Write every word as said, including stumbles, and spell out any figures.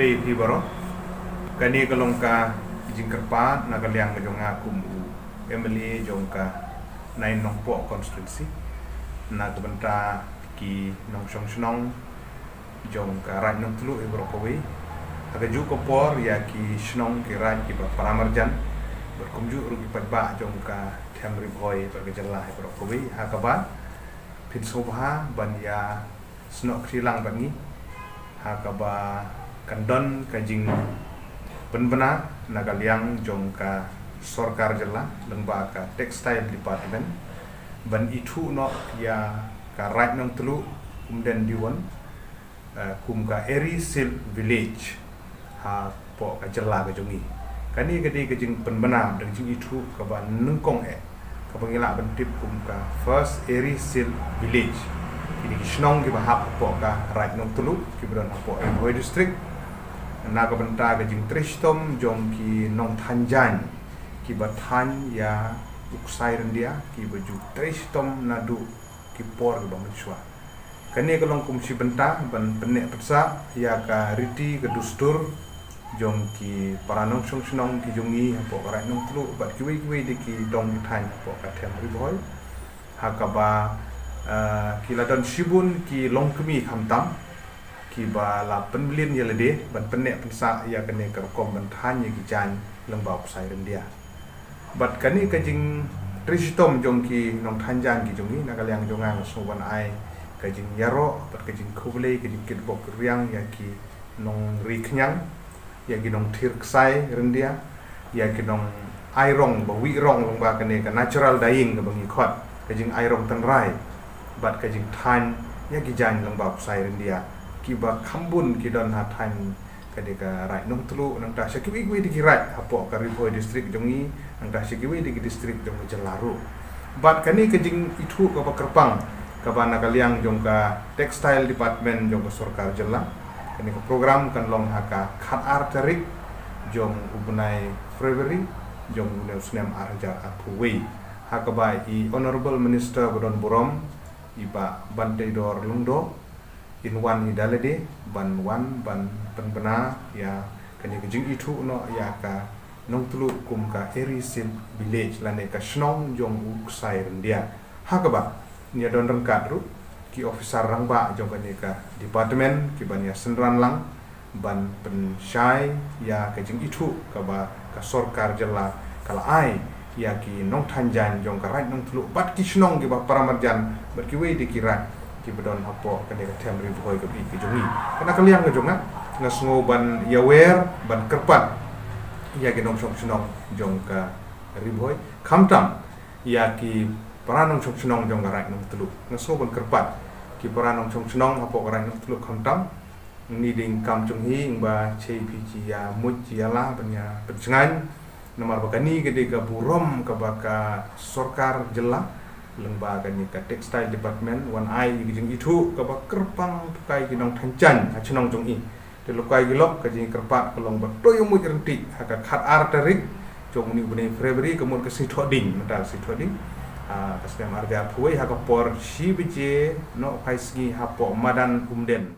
Phi baroh, kane ka long ka jingkyrpad na ka liang ka jong nga kum u M L A jong ka nine Nongpoh constituency, na ka bynta ki nongshong shnong jong ka Raid Nongtluh hi baroh kawei. Ha kajuh ka por ïa ki shnong ki raid kiba para marjan, bad kumjuh ruh ki paidbah jong ka them Ri Bhoi bad ka jylla hi baroh kawei, ha kaba phin sngewbha ban ïa snoh kti lang bad ngi, ha kaba kan don ka jingpynbna na ka liang jong ka sorkar jylla lyngba ka textile department ban ithuh noh ïa ka Raid Nongtluh Umden Diwon, eh, kum ka Eri Silk Village hapoh ka jylla ka jong ngi. Kane ka dei ka jingpynbna da ka jingithuh kaba nyngkong eh, kaba ngi lah ban tip kum ka First Eri Silk Village. Kine ki shnong kiba hap hapoh ka Raid Nongtluh, kiba don hapoh Ri Bhoi District, na ka bynta ka jingtrei shitom jong ki nongthaiñ jaiñ kiba thaiñ ïa u ksai ryndia, kiba ju trei shitom naduh ki por kiba mynshuwa. Kane ka long kum shi bynta ban pynneh pynsah ïa ka riti ka dustur jong ki para nongshong shnong ki jong ngi hapoh ka Raid Nongtluh bad kiwei kiwei de ki dong ki thaiñ hapoh ka them Ri Bhoi, ha kaba, eh, ki la don shibun ki longkmie khamtam kiba la pynmlien ïa lade ban pynneh pynsah ïa kane ka rukom ban thaiñ ïa ki jaiñ lyngba u ksai ryndia. Bad kane ka jingtrei shitom jong ki nongthaiñ jaiñ ki jong ngi, na ka liang jong nga nga sngew ban ai ka jingïaroh bad ka jingkhublei, ka jingkitbok riang ïa ki nongri khñiang, ïa ki nongthir ksai ryndia, ïa ki nongai rong ba wih rong lyngba kane ka natural dyeing kaba ngi khot, ka jingai rong tynrai, bad ka jingthaiñ ïa ki jaiñ lyngba u ksai ryndia, kiba kham bun ki don ha thaiñ ka dei ka Raid Nongtluh, nangta sha kiwei kiwei de ki raid hapoh ka Ri Bhoi District jong ngi, nangta sha kiwei de ki district jong ka jylla ruh. Bad kane ka jingithuh kaba kyrpang kaba na ka liang jong ka Textile Department jong ka sorkar jylla, kane ka program kan long ha ka khatar tarik jong u bnai February jong une u snem ar hajar arphew wei, ha kaba i Honourable Minister ba don burom, i Bah Banteidor Lyngdoh, in wan hi da lade ban wan ban pynbna ïa kane ka jingithuh noh ïa ka Nongtluh kum ka Eri Silk Village lane ka shnong jong u ksai ryndia. Ha kaba ngi ïa don ryngkat ruh ki officer rangbah jong kane ka department kiban ïa synran lang ban pynshai ïa ka jingithuh kaba ka sorkar jylla ka la ai ïa ki nongthaiñ jaiñ jong ka Raid Nongtluh bad ki shnong kiba para marjan bad kiwei de ki raid kiba don hapoh kane ka them Ri Bhoi ka bit ka jong ngi. Kane ka liang ka jong nga, nga sngew ban ïawer ban kyrpad ïa ki nongshong shnong jong ka Ri Bhoi, khamtam ïa ki para nongshong shnong jong ka Raid Nongtluh. Nga sngew ban kyrpad ki para nongshong shnong hapoh ka Raid Nongtluh, khamtam ngi dei kam jong hi, ïng ba chei phi chi ïa mut chi ïa la ban ïa pynshngaiñ. Namar ba kane ka dei ka burom kaba ka sorkar jylla lyngba kane ka Textile Department wan ai ka jingithuh kaba kyrpang pyrkhat ki nongthaiñ jaiñ ha shnong jong i. Te lok kai ki lok, ka jingkyrpad ka long ba to ïa mut ryntih ha ka khatar tarik jong une u bnai February, ka mut ka sngi Thohdieng, mynta ka sngi Thohdieng, ah, ka snem ar hajar arphew wei, ha ka por shi baje noh phai sngi hapoh madan Umden.